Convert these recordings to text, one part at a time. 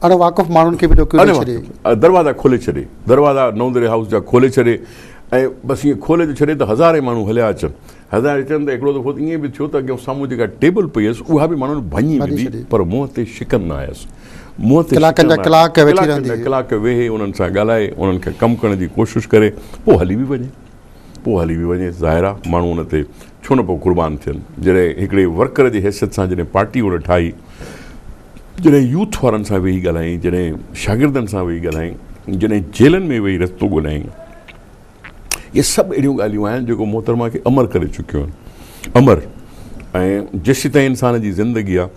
اڻ واقف ماڻهن کي به ڏوڪيو ڏئي ڇڏي. دروازا کولي ڇڏي، دروازا نئون ديري هائوس جا کولي ڇڏي ۽ بس ائين کولي ٿو ڇڏي ته هزارين ماڻهو هليا اچن. هزارين اچن ته هڪڙو دفعو ته ائين به ٿيو ته اڳيان سامهون جيڪا ٽيبل پئي هيس اها به ماڻهن ڀڃي وڌي پر منهن تي شڪن نه آيس. منهن تي ڪلاڪن جا ڪلاڪ ويٺي رهندي هئي. ڪلاڪن جا ڪلاڪ ويهي انهن سان ڳالهائي انهن کي ڪم ڪرڻ جي ڪوشش ڪري پوء هلي به وڃي. پوء هلي به وڃي. ظاهر آهي ماڻهو ان تي ڇو نه پوء قربان ٿين. جڏهن هڪڙي ورڪر جي حيثيت سان جڏهن پارٽي هن ٺاهي، جڏهن يوٿ وارن سان ويهي ڳالهايائين، جڏهن شاگردن سان ويهي ڳالهايائين، جڏهن جيلن ۾ ويهي رستو ڳولهيائين، اهي سڀ اهڙيون ڳالهيون آهن جيڪو محترمه کي امر ڪري چڪيون آهن. امر ۽ جيسيتائين انسان جي زندگي آهي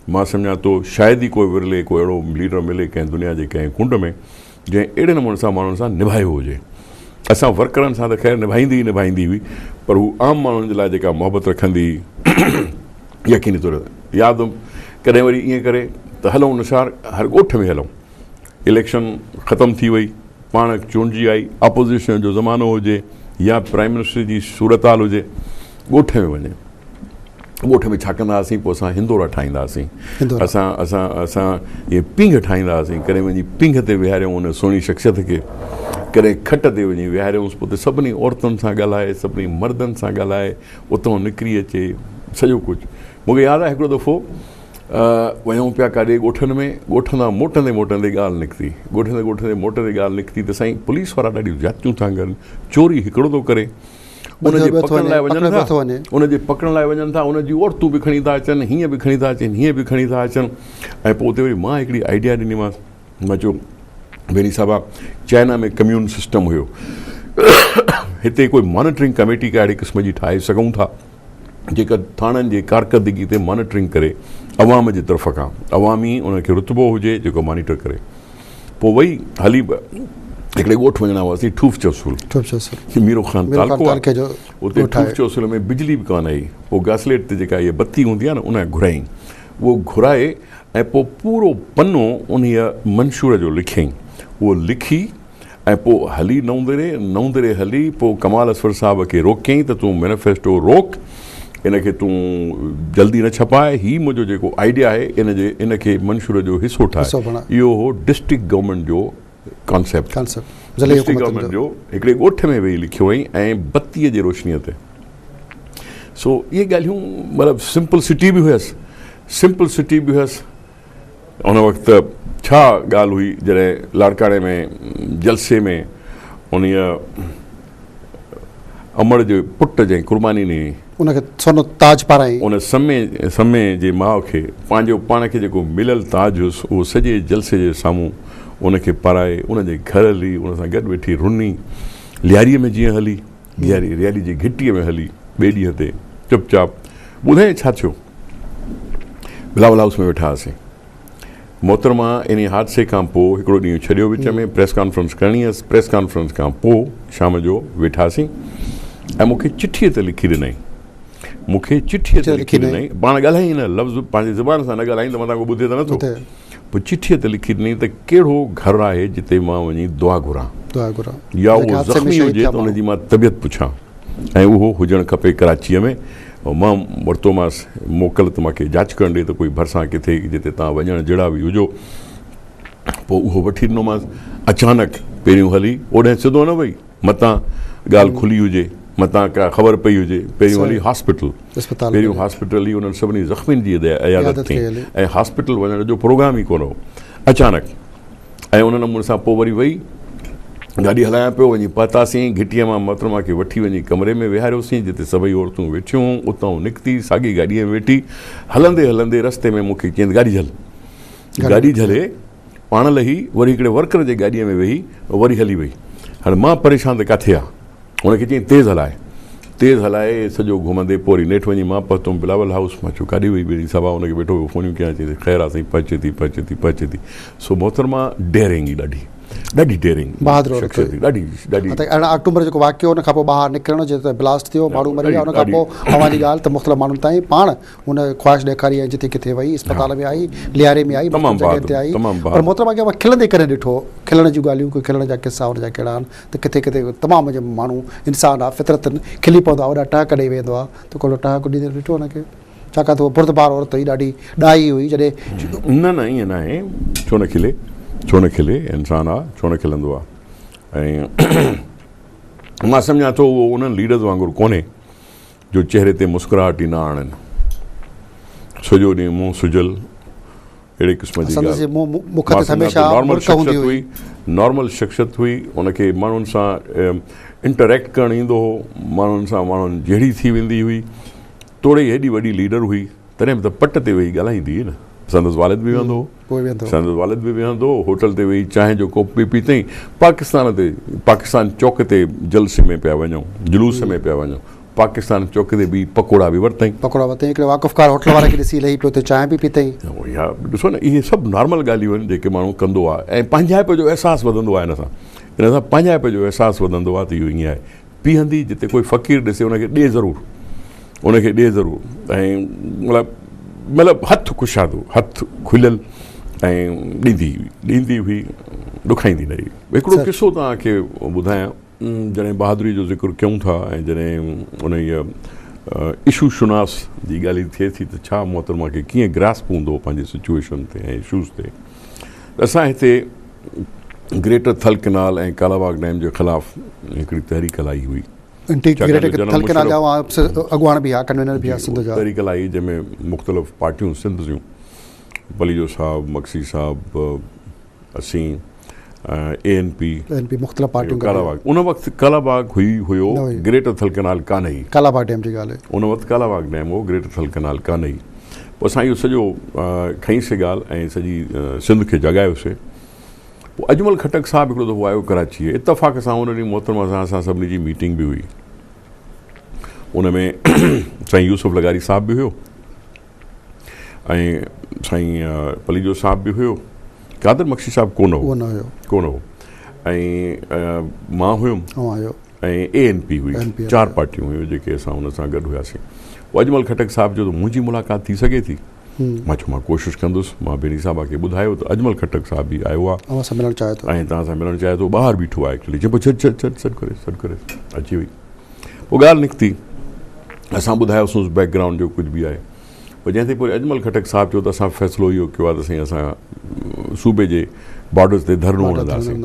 مان سمجهان ٿو شايد ئي ڪو ورلي ڪو اهڙو ليڊر ملي ڪنهن دنيا جي ڪنهن ڪنڊ ۾ جنهن اهڙي نموني سان ماڻهن سان نڀايو هجي. اسان ورڪرن سان ته خير نڀائيندي ئي نڀائيندي هئي پر هو عام ماڻهن جي لاء جيڪا محبت رکندي هئي يقيني طور تي ياد هيم ڪڏهن وري ائين ڪري ته هلون نثار هر ڳوٺ ۾ هلون اليڪشن ختم ٿي وئي پاڻ چونڊجي آئي اپوزيشن جو زمانو هجي يا پرائم منسٽر جي صورتحال هجي ڳوٺ ۾ وڃي ڳوٺ ۾ ڇا ڪندا هئاسين پوء اسان هندورا ٺاهيندا هئاسين اسان اسان اسان اهي پينگهه ٺاهيندا هئاسين ڪڏهن وڃي پينگهه تي ويهاريون ان سهڻي شخصيت کي ڪڏهن کٽ تي وڃي ويهاريونس پوء اتي سڀني عورتن سان ڳالهائي سڀني مردن سان ڳالهائي اتان نڪري اچي سڄو ڪجهه مون کي ياد آهي هڪڙو دفعو وڃون پيا ڪاڏي ڳوٺن ۾ ڳوٺن تان موٽندي موٽندي ڳالهه نڪتي ڳوٺندي ڳوٺندي موٽندي ڳالهه نڪتي ته سائين پوليس وارا ڏاڍيون زيادتيون ٿا ڪن چوري هڪڙو ٿو ڪري ان جي پڪڙڻ لاء وڃن ٿا ان جي پڪڙڻ لاء وڃن ٿا ان جون عورتون به کڻي ٿا اچن هيئن به کڻي ٿا اچن هيئن به کڻي ٿا اچن ۽ پوء اتي وري مان هڪڙي آئيڊيا ڏنيمانس مان چيو بيني صاحب چائنا ۾ ڪميون سسٽم هيو هتي ڪوئي مانيٽرنگ ڪميٽي ڪا اهڙي قسم جي ٺاهي سگهون ٿا جيڪا ٿاڻن جي ڪارڪردگي تي مانيٽرنگ ڪري عوام جي طرف کان عوامي ان کي رتبو هجي جيڪو مانيٽر ڪري پوء وئي هلي هڪڙي ڳوٺ وڃڻا هئاسين ٺوف چوسول ٺوف چوسول ميرو خان تعلقو آهي اتي ٺوف چوسول ۾ بجلي به ڪانه هئي پوء گاسليٽ تي جيڪا اها بتي هوندي آهي نه ان گهرايائين اهو گهرائي ۽ پوء پورو پنو انهيء منشور جو لکيائين اهو لکي ۽ پوء هلي نئون ديري، نئون ديري هلي پوء ڪمال اصفر صاحب کي روڪيائين ته تون مينيفيسٽو روڪ، ان کي تون جلدي نه ڇپاء، هي منهنجو جيڪو آئيڊيا آهي ان جي ان کي منشور جو حصو ٺاهه. اهو هو ڊسٽرڪٽ گورنمينٽ جو ڪانسيپٽ. ڊسٽرڪٽ گورنمينٽ جو هڪڙي ڳوٺ ۾ ويهي لکيو هئائين ۽ بتيء جي روشنيء تي. سو اهي ڳالهيون مطلب سمپل سٽي به هيس، سمپل سٽي به هيس. ان وقت ڇا ڳالهه هئي جڏهن لاڙڪاڻي ۾ جلسي ۾ انهيء امڙ جي پٽ جنهن قرباني ڏني. ان کي سونو تاج پارائين. ان سمي سمي جي ماء کي پنهنجو پاڻ کي جيڪو مليل تاج هيس اهو سڄي جلسي جي سامهون ان کي پارائي ان جي گهر هلي ان سان گڏ ويٺي رني لياريء ۾ جيئن هلي لياري لياري جي گهٽيء ۾ هلي ٻئي ڏينهن تي چپ چاپ ٻڌائين ڇا ٿيو؟ بلاول هائوس ۾ ويٺا هئاسين. محترمه انهي حادثي کان پوء هڪڙو ڏينهن ڇڏيو وچ ۾ پريس ڪانفرنس ڪرڻي هيس. پريس ڪانفرنس کان پوء شام جو ويٺاسين ۽ مون کي چٺيء تي لکي ڏنائين. مون کي چٺيء تي لکي ڏنائين. پاڻ ڳالهائين نه، لفظ پنهنجي زبان سان نه ڳالهائين ته متان ڪو ٻڌي ته نه ٿو. پوء چٺيء تي لکي ڏنائين ته ڪهڙو گهر آهي جتي مان وڃي دعا گهران. يا اهو زخمي هجي ته ان جي مان طبيعت پڇان ۽ اهو هجڻ کپي ڪراچيء ۾. مان ورتومانس موڪل ته مان کي جاچ ڪرڻ ڏي ته ڪوئي ڀرسان ڪٿي جتي توهان وڃڻ جهڙا به هجو. پوء اهو وٺي ڏنومانس. اچانڪ پهريون هلي اوڏانهن سڌو نه وئي، متان ڳالهه کلي هجي، متان ڪا خبر پئي هجي. پهريون هلي هاسپيٽل، پهريون هاسپيٽل هلي انهن سڀني زخمين جي عيادت ڪئي ۽ هاسپيٽل وڃڻ جو پروگرام ئي ڪونه هو. اچانڪ ۽ ان نموني سان پوء وري وئي. گاڏي هلايان پيو، وڃي پهتاسين. گهٽيء مان محترمه کي وٺي وڃي ڪمري ۾ ويهاريوسين، جتي سڀئي عورتون ويٺيون هيون. اتان نڪتي، ساڳي گاڏيء ۾ ويٺي. هلندي هلندي رستي ۾ مون کي چيائين ته گاڏي جهل. گاڏي جهلي، پاڻ لهي، وري هڪڙي ورڪر جي گاڏيء ۾ ويهي، وري هلي وئي. هاڻي مان پريشان ته ڪاٿي آ؟ هن کي چيائين تيز هلاء. تيز هلائي سڄو گهمندي پوء وري نيٺ وڃي مان پهتم بلاول هائوس. مان چيو ڪاڏي وئي ٻيڙي صاحبه؟ ان کي ويٺو پيو فونيون ڪيان. چيائين خير آ سائين پهچي ٿي، پهچي ٿي، پهچي ٿي. سو محترمه ڊيئرنگ هئي ڏاڍي. ڏاڍي ڊيئرنگ بهادر عورت شخصيت هئي ڏاڍي ڏاڍي. ته 18 آڪٽومبر جيڪو واقعو ان کان پوء ٻاهر نڪرڻ جتي بلاسٽ ٿيو ماڻهو مري ويا ان کان پوء اوهان جي ڳالهه ته مختلف ماڻهن تائين پاڻ هن خواهش ڏيکاري ۽ جتي ڪٿي وئي اسپتال ۾ آئي لياري ۾ آئي مختلف جڳهين تي آئي پر محترمه کي اوهان کلندي ڪڏهن ڏٺو کلڻ جون ڳالهيون ڪي کلڻ جا قصا ان جا ڪهڙا آهن ته ڪٿي ڪٿي تمام جي ماڻهو انسان آ فطرتن کلي پوندو آ وڏا ٽهڪ ڏئي ويندو آ ته ڪو ٽهڪ ڏيندي ڏٺو ان کي. ڇاڪاڻ ته هوء بردبار عورت هئي، ڏاڍي ڏاهي هئي، جڏهن. نه نه ائين ناهي، ڇو نه کلي، ڇو نه کلي، انسان آ، ڇو نه کلندو آ ۽ مان سمجهان ٿو اهو انهن ليڊرز وانگر ڪونهي جو چهري تي مسڪراهٽ ئي نه آڻن، سڄو ڏينهن منهن سجل اهڙي قسم جي سندس جي منهن مک تي هميشه مرڪ هوندي هئي. نارمل شخصيت هئي، ان کي ماڻهن سان انٽريڪٽ ڪرڻ ايندو هو، ماڻهن سان ماڻهن جهڙي ٿي ويندي هئي، توڙي هيڏي وڏي ليڊر هئي تڏهن به ته پٽ تي ويهي ڳالهائيندي هئي نه، سندس والد به ويهندو هو، سندس والد به ويهندو هو، هوٽل تي ويهي چانهه جو ڪوپ به پيتائين، پاڪستان تي پاڪستان چوڪ تي جلسي ۾ پيا وڃون، جلوس ۾ پيا وڃون، پاڪستان چوڪ تي بيهي پڪوڙا به ورتائين. پڪوڙا ورتائين، هڪڙي واقفڪار هوٽل واري کي ڏسي لهي پيو اتي چانهه به پيتائين. اها ڏسو نه اهي سڀ نارمل ڳالهيون آهن جيڪي ماڻهو ڪندو آهي ۽ پنهنجائپ جو احساس وڌندو آهي ان سان ان سان پنهنجائپ جو احساس وڌندو آهي ته اهو ائين آهي. پيهندي جتي ڪوئي فقير ڏسي ان کي ڏي ضرور ان کي ڏي ضرور ۽ مطلب مطلب هٿ ڪشادو هٿ کليل ۽ ڏيندي هئي ڏيندي هئي ڏکائيندي نه هئي. هڪڙو قصو توهان کي ٻڌايان جڏهن بهادري جو ذڪر ڪيون ٿا ۽ جڏهن انهيء اشو شناس جي ڳالهه ٿئي ٿي ته ڇا محترمه کي ڪيئن گراسپ هوندو هو پنهنجي سچوئيشن تي ۽ اشوز تي ته اسان هتي greater Thal canal ۽ Kalabagh dam جي خلاف هڪڙي تحريڪ هلائي هئي. انٽي گريٽر ٿل ڪئنال جا اڳواڻ به ها ڪنوينر به ها سنڌ جا. تحريڪ هلائي جنهن ۾ مختلف پارٽيون سنڌ جون پليجو صاحب، مگسي صاحب، اسين، اي اين پي، اين پي مختلف پارٽيون ڪالاباغ ان وقت ڪالاباغ هئي هيو گريٽر ٿل ڪئنال ڪانه هئي. ڪالاباغ ڊيم جي ڳالهه هئي. ان وقت ڪالاباغ ڊيم هو گريٽر ٿل ڪئنال ڪانه هئي. پوء اسان اهو سڄو کنئي سي ڳالهه ۽ سڄي سنڌ کي جاڳايوسي. پوء اجمل خٽڪ صاحب هڪڙو دفعو آيو ڪراچيء، اتفاق سان ان ڏينهن محترمه سان اسان سڀني جي ميٽنگ به هئي. ان ۾ سائين يوسف لغاري صاحب به هيو ۽ سائين پليجو صاحب به هيو، قادر مگسي صاحب ڪونه هو، ڪونه هو ۽ مان هيم. ۽ اي اين پي هئي، چار پارٽيون هيون جيڪي اسان ان سان گڏ هياسين. پوء اجمل خٽڪ صاحب چيو ته منهنجي ملاقات ٿي سگهي ٿي؟ مان چيو مان ڪوشش ڪندس. مان بيني صاحب کي ٻڌايو ته اجمل خٽڪ صاحب به آيو آهي. اوهان سان ملڻ چاهي ٿو. ۽ توهان سان ملڻ چاهي ٿو. ٻاهر بيٺو آهي ايڪچولي. چيو پوء ڇڏ ڇڏ ڇڏ سڏ ڪري سڏ ڪري اچي وئي. پوء ڳالهه نڪتي. اسان ٻڌايوسونس بيڪ گرائونڊ جو ڪجهه به آهي. پوء جنهن تي پوء اجمل خٽڪ صاحب چيو ته اسان فيصلو اهو ڪيو آهي ته سائين اسان صوبي جي بارڊرز تي ڌرڻو هڻنداسين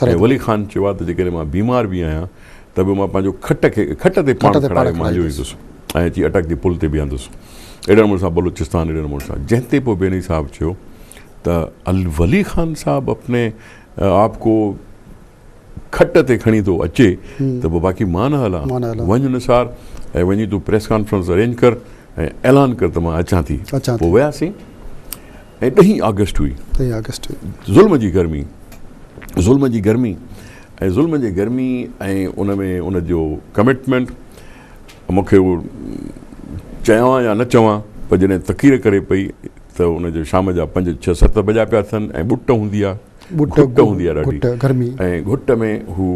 ۽ ولي خان چيو آهي ته جيڪڏهن مان بيمار به آهيان ته به مان پنهنجو کٽ کي کٽ تي پاڻ کڻائي مان هليو ويندس ۽ اچي اٽڪ جي پل تي بيهندس اهڙي نموني سان بلوچستان اهڙي نموني سان جنهن تي پوء بيني صاحب چيو ته ولي خان صاحب اپني آپ کو کٽ تي کڻي ٿو اچي ته پوء باقي مان نه هلان، وڃ نثار ۽ وڃي تون پريس ڪانفرنس ارينج ڪر ۽ اعلان ڪر ته مان اچان ٿي. پوء وياسين ۽ ڏهين آگسٽ هئي. ظلم جي گرمي، ظلم جي گرمي ۽ ظلم جي گرمي ۽ ان ۾ ان جو ڪمٽمينٽ مون کي اهو چوان يا نه چوان پر جڏهن تقرير ڪري پئي ته ان جو شام جا پنج ڇهه ست بجا پيا ٿين ۽ ٻٽ هوندي آهي. گهٽ هوندي آهي ڏاڍي ۽ گهٽ ۾ هو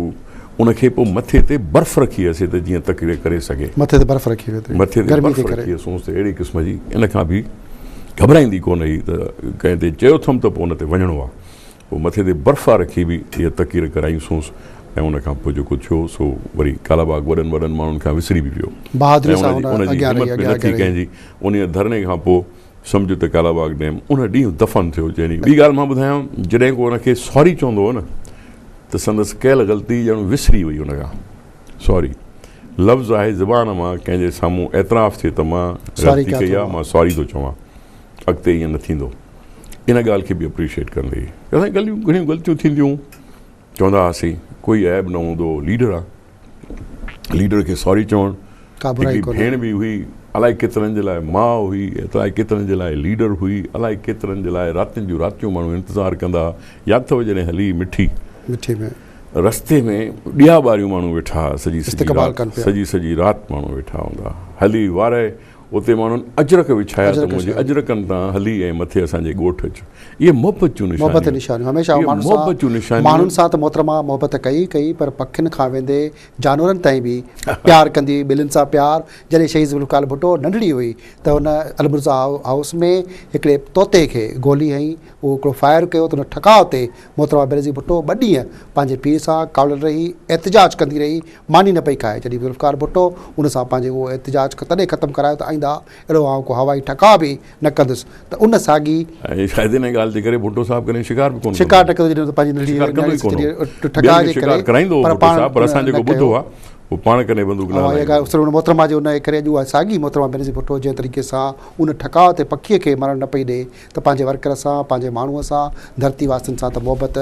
ان کي پوء مٿي تي برف رکي هئسي ته جيئن تقرير ڪري سگهي. مٿي تي برف رکي هئي مٿي تي برف رکي هئسونس ته اهڙي قسم جي ان کان به گهٻرائيندي ڪونه هئي ته ڪنهن تي چيو اٿم ته پوء ان تي وڃڻو آهي پوء مٿي تي برف رکي به اها تقرير ڪرائيسونس ۽ ان کان پوء جيڪو ٿيو سو وري ڪالاباغ وڏن وڏن ماڻهن کان وسري به ويو ۽ ان جي همت به نه ٿي ڪنهن جي انهيء ڌرڻي کان پوء سمجهه ته ڪالاباغ ڊيم ان ڏينهن دفن ٿيو جنهن ڏينهن. ٻي ڳالهه مان ٻڌايان جڏهن ڪو ان کي سوري چوندو هو نه ته سندس ڪيل غلطي ڄڻ وسري وئي ان کان. سوري لفظ آهي زبان مان ڪنهن جي سامهون اعتراف ٿئي ته مان غلطي ڪئي آهي مان سوري ٿو چوان اڳتي ائين نه ٿيندو. ان ڳالهه کي به اپريشيئيٽ ڪندي هئي. اسان جون گهڻيون غلطيون ٿينديون چوندا هئاسين ڪوئي عيب نه هوندو هو ليڊر آ. ليڊر کي سوري چوڻ هڪڙي ڀيڻ به هئي الائي ڪيترن جي لاء ماء هئي الائي ڪيترن جي لاء ليڊر هئي الائي ڪيترن جي لاء راتين جون راتيون ماڻهو انتظار ڪندا ها ياد اٿو جڏهن هلي مٺي مٺي ۾ رستي ۾ ڏيئا ٻاريون ماڻهو ويٺا ها سڄي سڄي رات سڄي سڄي رات ماڻهو ويٺا هوندا هلي وارهه اتي ماڻهن اجرڪ وڇايا ته منهنجي اجرڪن تان هلي ۽ مٿي اسان جي ڳوٺ اچ. اهي محبت جون نشانيون. محبت نشانيون هميشه اهي محبت جون نشانيون. ماڻهن سان ته محترمه محبت ڪئي ئي ڪئي پر پکين کان ويندي جانورن تائين به پيار ڪندي هئي. ٻلين سان پيار. جڏهن شهيد ذوالفقار ڀٽو ننڍڙي هئي ته هن المرزا هائوس ۾ هڪڙي طوطي کي گولي هنئي اهو هڪڙو فائر ڪيو ته ان ٺڪاء تي محترمه بينظير ڀٽو ٻه ڏينهن پنهنجي پيء سان ڪاوڙيل رهي احتجاج ڪندي رهي ماني نه پئي کائي جڏهن ذوالفقار ڀٽو ان سان پنهنجي اهو احتجاج تڏهن ختم ڪرايو ته آئنده. هلائيندا اهڙو آئون ڪو هوائي ٺڪاء به نه ڪندس ته ان ساڳي. ۽ شايد ان ڳالهه جي ڪري ڀٽو صاحب ڪڏهن شڪار به ڪونه ڪندو هو. شڪار نه ڪندو جڏهن پنهنجي ننڍڙي شڪار ڪندو ئي ڪونه هو. ٺڪاء ٻين جي کي ڪري شڪار ڪرائيندو هو پر ڀٽو پاڻ صاحب پر اسان نه جيڪو ڪيو. ٻڌو آهي اهو پاڻ ڪڏهن بندوق نه اها هلائيندو ڳالهه هو. صرف ان محترمه جي ان ڪري اڄ اها ساڳي محترمه بينظير ڀٽو جنهن طريقي سان ان ٺڪاء تي پکيء کي مرڻ نه پئي ڏئي ته پنهنجي ورڪر سان، پنهنجي ماڻهوء سان، ڌرتي واسين سان ته محبت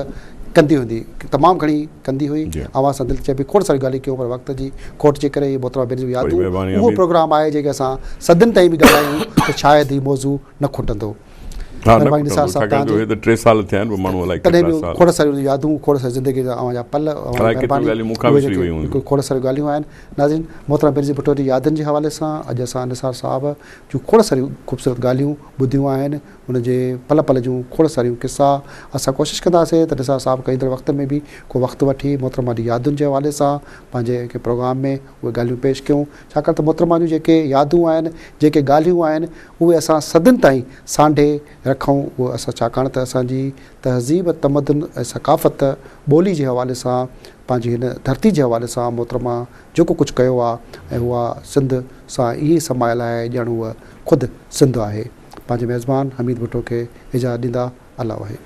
ڪندي هوندي، تمام گهڻي ڪندي هئي. اوهان سان دل چئي پئي کوڙ ساريون ڳالهيون ڪيون پر وقت جي کوٽ جي ڪري هي محترمه بينظير جون يادون اهو پروگرام آهي جيڪي اسان صدين تائين به ڳالهايون ته شايد هي موضوع نه کٽندو. مهرباني نثار صاحب توهان جي. تڏهن به کوڙ ساريون يادون کوڙ ساري زندگي جا اوهان جا پل اوهان جي مهرباني اهي جيڪي کوڙ ساريون ڳالهيون آهن. ناظرين محترمه بينظير ڀٽو جي يادن جي حوالي سان اڄ اسان نثار صاحب جون کوڙ ساريون خوبصورت ڳالهيون ٻڌيون آهن، ان جي پل پل جون کوڙ ساريون قصا. اسان ڪوشش ڪنداسين ته نثار صاحب کان ايندڙ وقت ۾ به ڪو وقت وٺي محترمه جي يادن جي حوالي سان پنهنجي ڪنهن پروگرام ۾ اهي ڳالهيون پيش ڪيون، ڇاڪاڻ ته محترمه جون جيڪي يادون آهن، جيڪي ڳالهيون آهن، اهي اسان صدين تائين سانڍي رکون، اهي اسان ڇاڪاڻ ته اسان جي تهذيب، تمدن ۽ ثقافت، ٻولي جي حوالي سان پنهنجي هن ڌرتي جي حوالي سان محترمه جيڪو ڪجهه ڪيو آ ۽ اها سنڌ سان ائين سمايل آهي ڄڻ هوء خود سنڌ آهي. پنهنجي ميزبان حميد ڀٽو کي اجازت ڏيندا. الله واهي.